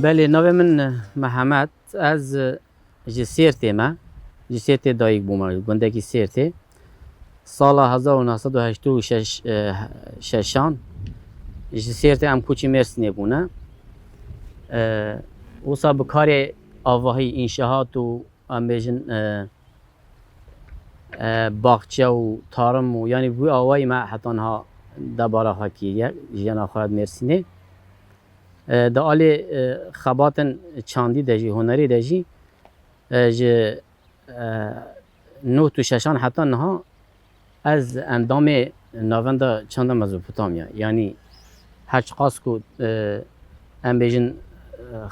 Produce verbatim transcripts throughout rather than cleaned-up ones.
Belê, navê min Mihemed, ez ji Sêrtê me, ji Sêrtê dayik bûme, gundekî Sêrtê. Sala hezar û neh sed û heştê û şeş, e, şeşan ji Sêrtê em koçî Mêrsînê bûne. E, wisa bi karê avahî, înşahat û em bêjin, e, e, baxçe û tarim û, yanî, bi wî awayî me heta niha debara xwe kiriye, jiyana xwe ya di Mêrsînê. E, di alê, e, xebatên çandî de jî, hunerî de jî, e, ji, e, nod û şeşan heta niha ez endamê Navenda Çanda Mezopotamya, yanî her çiqas ku, e, em bêjin, e,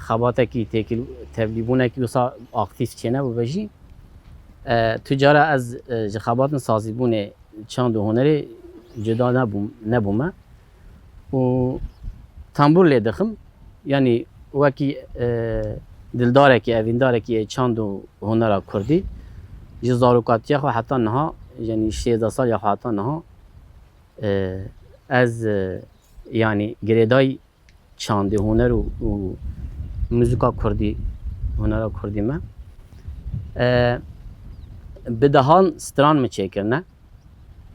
xebatekî têkil, tevlîbûnekî wisa aktîf çênebûbe jî, e, tu cara ez, e, ji xebatên sazîbûnê, çand û hunerê cuda nebûm, nebûme û tembûr lê dixim. Yanî wekî, e, dildarekî, evîndarekî yê çand û hunera kurdî, ji zarokatiya xwe heta niha, yanî sêzdeh saliya xwe heta niha, e, ez, e, yanî girêdayî çandê, huner û, û muzîka kurdî, hunera kurdî me. E, bi dehan stran min çêkirine.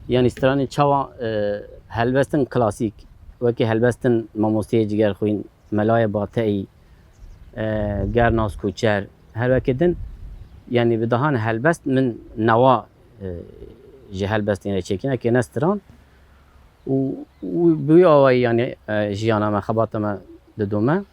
Yanî stranên çawa, e, helbestin klasîk, wekî helbestin Mamosteyê Cigerxwîn, Melayê Bateyî, e, Gernas Koçer, her wekî din, yanî bi dehan helbest min newa, e, ji helbestên re çêkirine, kêne stran. Û, û bi wî awayî, yanî, e, jiyana me, xebata me didome.